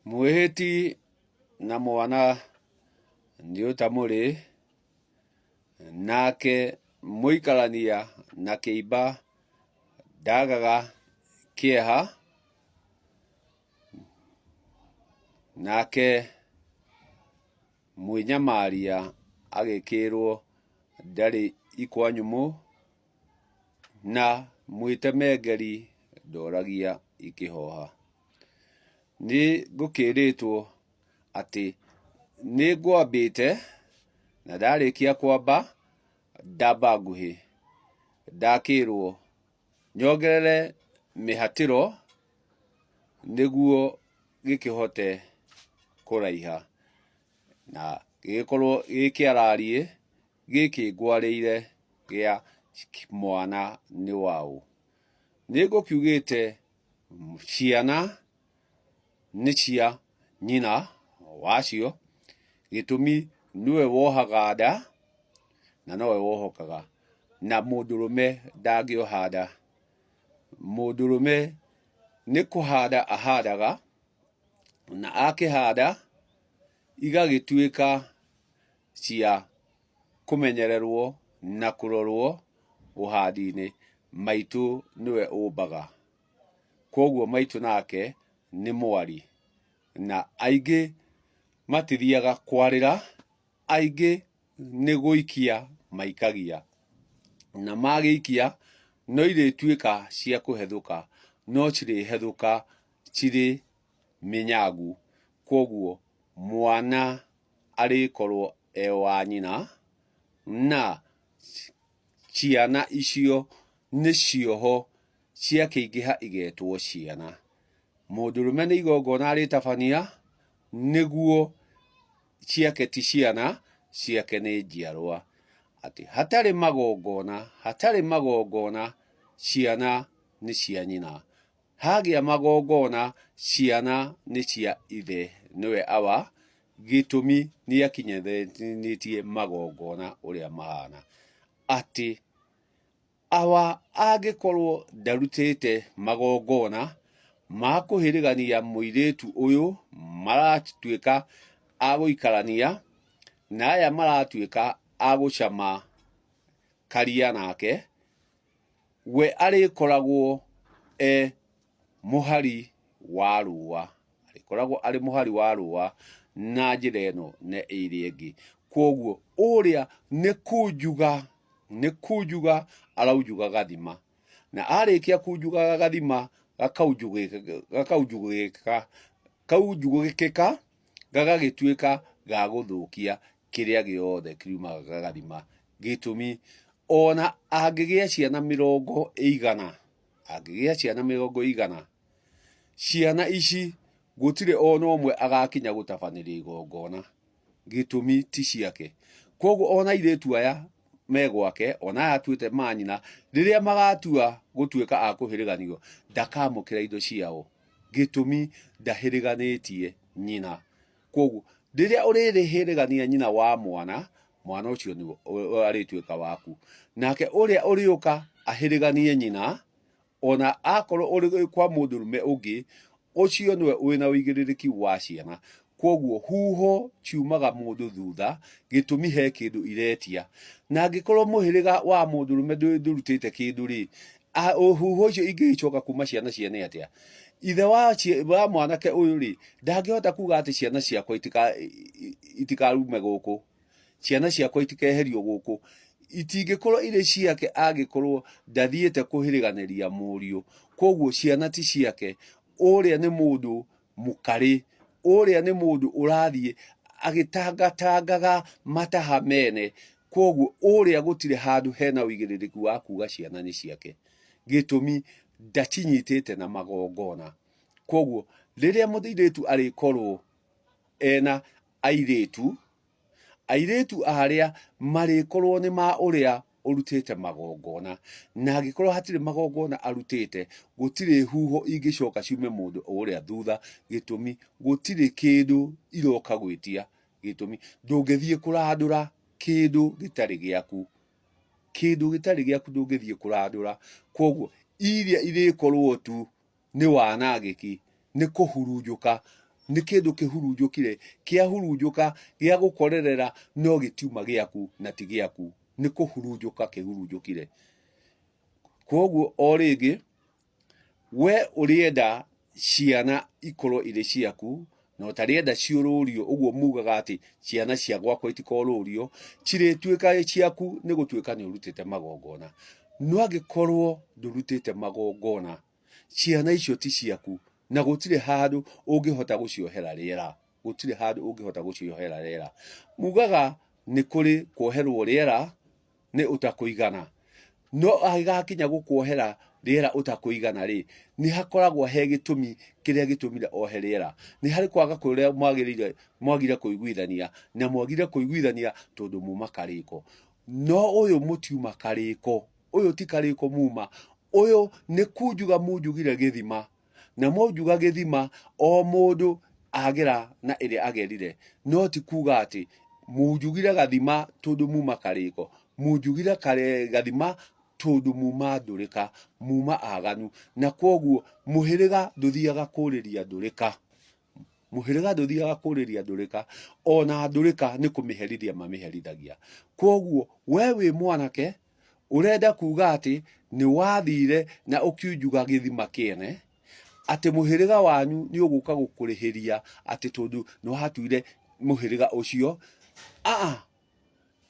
Mwĩhĩti na mwana nĩ ũtamũrĩ, nake mũikarania na kĩimba ndagaga kĩeha, nake mwĩnyamaria agĩkĩrwo ndarĩ ikwa nyũmũ, na mwĩtemengeri ndoragia ikĩhoha. Nĩ ngũkĩrĩtwo atĩ nĩ ngwambĩte na ndarĩkia kwamba ndamba nguhĩ. Ndakĩrwo nyongerere mĩhatĩro nĩguo gĩkĩhote kũraiha na gĩgĩkorwo gĩ kĩarariĩ gĩkĩ ngwarĩire gĩa mwana nĩ waũ. Nĩ ngũkiugĩte ciana nĩ cia nyina wacio, gĩtũmi nĩwe wohaga nda na nowe wohokaga, na mũndũrũme ndangĩoha nda. Mũndũrũme nĩ kũhanda ahandaga, na akĩhanda igagĩtuĩka cia kũmenyererwo na kũrorwo ũhandi-inĩ, maitũ nĩwe ũmbaga. Kwoguo maitũ nake nĩ mwari. Na aingĩ matithiaga kwarĩra, aingĩ nĩ gũikia maikagia. Na magĩikia no irĩtuĩka cia kũhethũka, no cirĩhethũka cirĩ mĩnyagu. Kwoguo mwana arĩkorwo e wa nyina, na ciana icio nĩ cioho ciakĩingĩha igetwo ciana. Mũndũrũme nĩ igongona arĩtabania nĩguo ciake ti ciana, ciake nĩ njiarwa. Atĩ hatarĩ magongona, hatarĩ magongona ciana nĩ cia nyina. Hagĩa magongona ciana nĩ cia ithe nĩwe awa, gĩtũmi nĩakinyithanĩtie magongona ũrĩa mahana. Atĩ Awa angĩkorwo ndarutĩte magongona ma kũhĩrĩgania mũirĩtu ũyũ maratuĩka a gũikarania na aya maratuĩka a gũcama karia nake, we arĩkoragwo e mũhari wa rũa, arĩkoragwo arĩ mũhari wa rũa na njĩra ĩno na ĩrĩa ĩngĩ. Kwoguo ũrĩa nĩ kunjuga, nĩ kunjuga araunjuga gathima, na arĩkia kunjuga gathima gakaunjugĩka, kaunjugĩkĩka gagagĩtuĩka ga gũthũkia kĩrĩa gĩothe kiumaga gathima. Gĩtũmi ona angĩgĩa ciana mĩrongo ĩigana, angĩgĩa ciana mĩrongo ĩigana, ciana ici gũtirĩ ona ũmwe agakinya gũtabanĩria igongona, gĩtũmi ti ciake. Koguo ona airĩtu aya me gwake, ona aya atuĩte manyina, rĩrĩa magatua gũtuĩka a kũhĩrĩganio, ndakamũkĩra indo ciao, gĩtũmi ndahĩrĩganĩtie nyina. Koguo rĩrĩa ũrĩhĩrĩgania nyina wa mwana, mwana ũcio nĩwe arĩtuĩka waku. Nake ũrĩa ũrĩũka ahĩrĩganie nyina, ona akorwo ũrĩ kwa mũndũrũme ũngĩ, ũcio nĩwe wĩna ũigĩrĩrĩki wa ciana. Kwoguo huho ciumaga mũndũ thutha, gĩtũmi he kĩndũ iretia. Na angĩkorwo mũhĩrĩga wa mũndũrũme ndũrutĩte kĩndũ rĩ, huho icio ingĩgĩcoka kuma ciana ciene atĩa? Ithe wa mwanake ũyũ rĩ, ndangĩhota kuga atĩ ciana ciakwa itikarume gũkũ. Ciana ciakwa itikeherio gũkũ. Itingĩkorwo irĩ ciake angĩkorwo ndathiĩte kũhĩrĩganĩria mũriũ. Kwoguo ciana ti ciake, ũrĩa nĩ mũndũ mũkarĩ, ũrĩa nĩ mũndũ ũrathiĩ agĩtangatangaga mataha mene. Kwoguo ũrĩa gũtirĩ handũ hena ũigĩrĩrĩki wa kuga ciana nĩ ciake. Gĩtũmi ndacinyitĩte na magongona. Kwoguo rĩrĩa mũirĩtu arĩkorwo ena airĩtu, airĩtu arĩa marĩkorwo nĩ ma ũrĩa ũrutĩte magongona, na angĩkorwo hatirĩ magongona arutĩte, gũtirĩ huho ingĩcoka ciume mũndũ ũrĩa thutha, gĩtũmi gũtirĩ kĩndũ iroka gwĩtia, gĩtũmi ndũngĩthiĩ kũrandũra kĩndũ gĩtarĩ gĩaku, kĩndũ gĩtarĩ gĩaku ndũngĩthiĩ kũrandũra, koguo iria irĩkorwo tu nĩ wanangĩki, nĩ kũhurunjũka. Nĩ kĩndũ kĩhurunjũkire, kĩahurunjũka gĩa gũkorerera no gĩtiuma gĩaku na ti gĩaku, nĩ kũhurunjũka kĩhurunjũkire. Kwoguo o rĩngĩ, we ũrĩenda ciana ikorwo irĩ ciaku na ũtarĩenda ciũrũrio, ũguo mugaga atĩ ciana cia gwakwa itikorũrio, cirĩtuĩka ciaku nĩ gũtuĩka nĩ ũrutĩte magongona. No angĩkorwo ndũrutĩte magongona, ciana icio ti ciaku na gũtirĩ handũ ũngĩhota gũciohera rĩera, gũtirĩ handũ ũngĩhota gũciohera rĩera. Mugaga nĩ kũrĩ kuoherwo rĩera nĩ ũtakũigana, no agĩgakinya gũkuohera rĩera ũtakũigana rĩ, nĩ hakoragwo he gĩtũmi kĩrĩa gĩtũmire ohe rĩera. Nĩ harĩ kwaga kũrĩa mwagĩrĩire mwagire kũiguithania, na mwagire kũiguithania tondũ muma karĩko. No ũyũ mũtiuma karĩko, ũyũ ti karĩko muma, ũyũ nĩ kunjuga munjugire gĩthima. Na mwaunjuga gĩthima o mũndũ agera na ĩrĩa agerire, no ti kuga atĩ munjugire gathima tondũ muma karĩko, munjugire gathima tondũ muma ndũrĩka, muma aganu, na kwoguo mũhĩrĩga ndũthiaga kũrĩria ndũrĩka. Mũhĩrĩga ndũthiaga kũrĩria ndũrĩka, ona ndũrĩka nĩ kũmĩherithia mamĩherithagia. Kwoguo we wĩ mwanake ũrenda kuga atĩ nĩ wathire na ũkiunjuga gĩthima kĩene, atĩ mũhĩrĩga wanyu nĩ ũgũka gũkũrĩhĩria atĩ tondũ nĩ watuire mũhĩrĩga ũcio. Aa,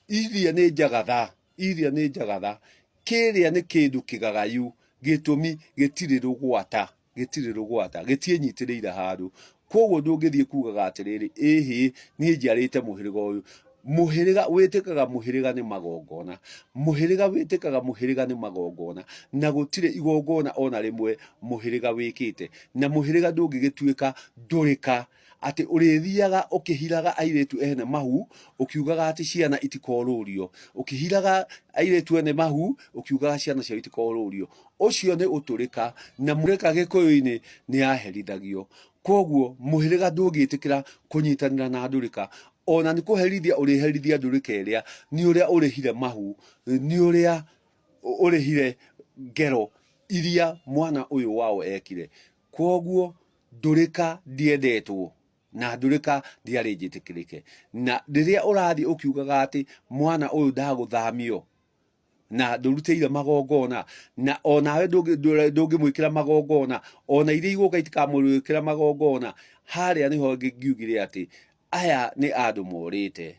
iria nĩ njagatha, iria nĩ njagatha, kĩrĩa nĩ kĩndũ kĩgagayu, gĩtũmi gĩtirĩ rũgwata. Gĩtirĩ rũgwata, gĩtiĩnyitĩrĩire handũ. Kwoguo ndũngĩthiĩ kugaga atĩrĩrĩ, ĩhĩ, niĩ njiarĩte mũhĩrĩga ũyũ. Mũhĩrĩga wĩtĩkaga mũhĩrĩga nĩ magongona. Mũhĩrĩga wĩtĩkaga mũhĩrĩga nĩ magongona. Na gũtirĩ igongona ona rĩmwe mũhĩrĩga wĩkĩte. Na mũhĩrĩga ndũngĩgĩtuĩka ndũrĩka atĩ ũrĩthiaga ũkĩhiraga airĩtu ene mahu ũkiugaga atĩ ciana itikorũrio, ũkĩhiraga airĩtu ene mahu ũkiugaga ciana ciao itikorũrio. Ũcio nĩ ũtũrĩka, na mũrĩka Gĩkũyũ-inĩ nĩ yaherithagio. Kwoguo mũhĩrĩga ndũngĩtĩkĩra kũnyitanĩra na ndũrĩka, ona nĩ kũherithia ũrĩherithia ndũrĩka ĩrĩa nĩ ũrĩa ũrĩhire mahu, nĩ ũrĩa ũrĩhire ngero iria mwana ũyũ wao ekire. Kwoguo ndũrĩka ndĩendetwo na ndũrĩka ndĩarĩ njĩtĩkĩrĩke. Na rĩrĩa ũrathiĩ ũkiugaga atĩ mwana ũyũ ndagũthamio, na ndũrutĩire magongona, na onawe ndũngĩmwĩkĩra magongona, ona iria igũka itikamwĩkĩra magongona, harĩa nĩho ngiugire atĩ aya nĩ andũ morĩte,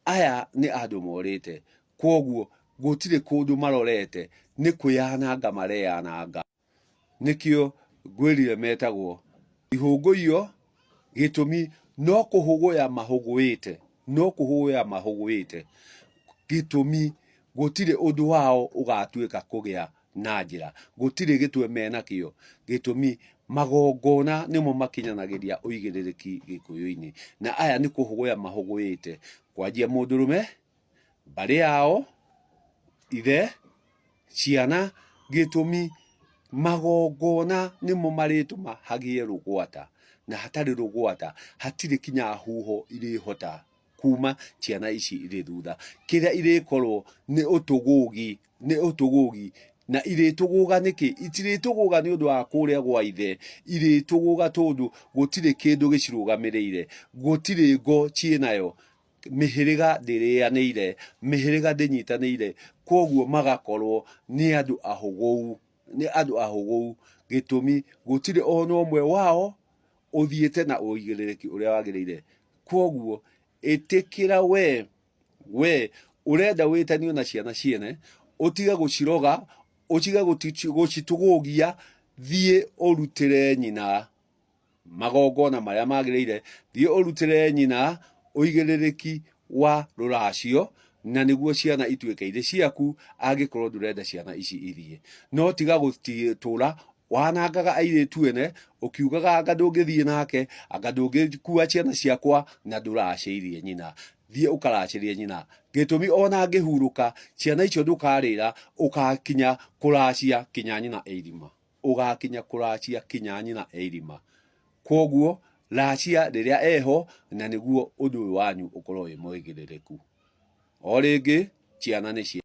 aya nĩ andũ morĩte, kwoguo gũtirĩ kũndũ marorete, nĩ kwĩyananga mareyananga. Nĩkĩo ngwĩrire metagwo ihũngũiyo, gĩtũmi no kũhũgũya mahũgũĩte, no kũhũgũya mahũgũĩte. Gĩtũmi gũtirĩ ũndũ wao ũgatuĩka kũgĩa na njĩra, gũtirĩ gĩtwe menakĩo. Gĩtũmi magongona nĩmo makinyanagĩria ũigĩrĩrĩki Gĩkũyũ-inĩ, na aya nĩ kũhũgũya mahũgũĩte, kwanjia mũndũrũme, mbarĩ yao, ithe, ciana, gĩtũmi magongona nĩmo marĩtũma hagĩe rũgwata, na hatarĩ rũgwata hatirĩ kinya huho irĩhota kuma ciana ici irĩ thutha. Kĩrĩa irĩkorwo nĩ ũtũgũgi, nĩ ũtũgũgi, na irĩtũgũga nĩkĩ? Itirĩtũgũga nĩ ũndũ wa kũrĩa gwa ithe, irĩtũgũga tondũ gũtirĩ kĩndũ gĩcirũgamĩrĩire, gũtirĩ ngo ciĩnayo. Mĩhĩrĩga ndĩrĩanĩire, mĩhĩrĩga ndĩnyitanĩire, kwoguo magakorwo nĩ andũ ahũgũu, nĩ andũ ahũgũu, gĩtũmi gũtirĩ ona ũmwe wao ũthiĩte na ũigĩrĩrĩki ũrĩa wagĩrĩire. Kwoguo ĩtĩkĩra we, we ũrenda wĩtanio na ciana ciene, ũtige gũciroga, ũtige gũcitũgũgia, thiĩ ũrutĩre nyina magongona marĩa magĩrĩire, thiĩ ũrutĩre nyina ũigĩrĩrĩki wa rũracio, na nĩguo ciana ituĩke irĩ ciaku, angĩkorwo ndũrenda ciana ici ithiĩ. No tiga gũtũra wanangaga airĩtu ene, ũkiugaga anga ndũngĩthiĩ nake, anga ndũngĩkua ciana ciakwa, na ndũracĩirie nyina. Thiĩ ũkaracĩrie nyina. Gĩtũmi ona angĩhurũka, ciana icio ndũkarĩra, ũgakinya kũracia kinya nyina e irima. Ũgakinya kũracia kinya nyina e irima. Kwoguo racia rĩrĩa eho na nĩguo ũndũ ũyũ wanyu ũkorwo wĩ mũigĩrĩrĩku. O rĩngĩ ciana nĩ cia.